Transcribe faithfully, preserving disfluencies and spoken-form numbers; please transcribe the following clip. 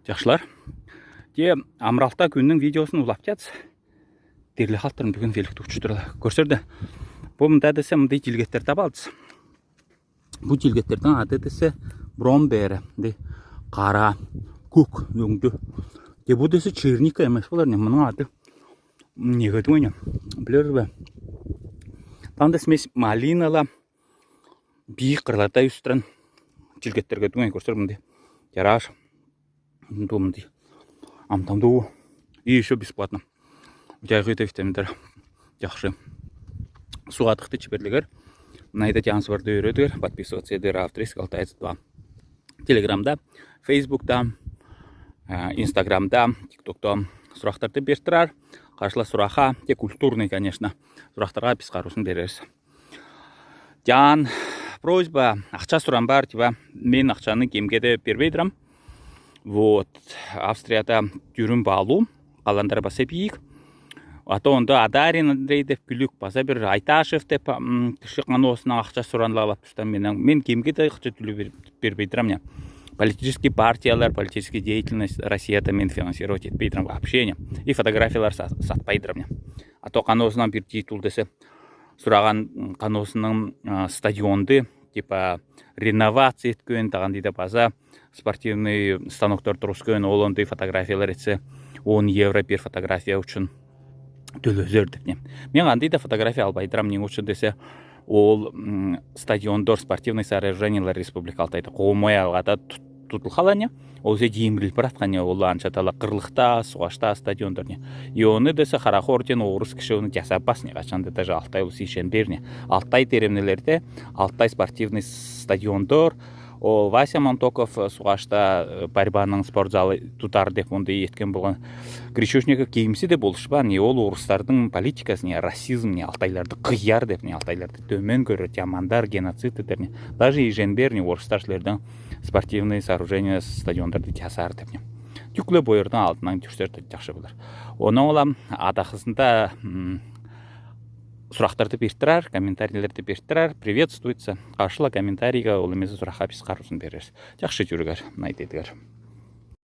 Чахшылар. Те амыралтаа күннің видеосын улаптац. Тирле халыптарым бүгін велик тутчутрала. Көрсерде. Бу мында десе мындай тилгеттер табалдыс. Бу тилгеттердиң ады десе бромбери, ди, кара, көк, өңдү. Те бу десе черника эмес болар не, мының ады неге дегенде. Билер бе? Таңда смесь малинала бийик кырларда үстрен тилгеттерге дегенде көрсер мындай. Яраш. Думди. Амтамду. И еще бесплатно. Утягы да витаминдер. Яхшы. Сугатыхты чиперлигер. Найда тянс барды үйредер. Подписываться эдер авториск алтаец два. Телеграмда, Фейсбукта, э, Инстаграмда, ТикТокта. Сурахтарды бертирар. Каршыла сураха. Те культурный, конечно. Сурахтарға пис харусын берерис. Тян просьба, ахча сурам бар, типа, мен ахчаны кемге де бербейдирам. Вот, Австрияда түрүн балу, каландар баса бийик. А то онда Адарин Андрей деп күлүк баса бир Айташев деп, м, тиши каносына ахча суранла алып туштан мен, мен кемге де ахча түлү бер-, бербейдирам не. Политический партиялар, политический деятельность Россияда мен финансировать этпейдирам вообще не. И фотографиялар са-, сатпайдырам не. А то каносынан бир титул десе, сураган каносының, а, стадионды, типа, реновация эткен, таган дейда база спортивный станоктар турускен, ол ондай фотографиялар этсе, он евро бир фотография учун төлезер деп не. Мен андайда фотография албайдырам, неге учун десе, ол, м, стадиондор, спортивный сооружениелар Республика Алтайда куумай алгада тут-, тутыл халане. Ол зе диимрил братхане, ол анча тала кырлыхта, сугашта стадиондор не. И оны десе харахор тен орыс киши оны тясапас не, качан да даже Алтай улус ишен берне. Алтай теремнелерде, Алтай спортивный стадиондор, ол Вася Монтоков, э, сугашта, э, борьбаның спортзалы тутар деп онда еткен болган. Крещушников кийимси де болушпан, не ол орыстардың политикасы не, расизм не, алтайларды кыяр деп не, алтайларды төмен көрер, ямандар, геноцид этер не. Даже ишен бер не, орыстар силердиң спортивный сооружение, стадиондарды тясар деп не. Тюкле бойырдың алдынан түрсер тахшы болар. Оны олам адахысында, м, сурахтарды бертирар, комментарийлерди бертирар, приветствуется. Каршыла комментарийга ол эмесе сураха пис харусын берерис. Тахшы түргер, найдедигер.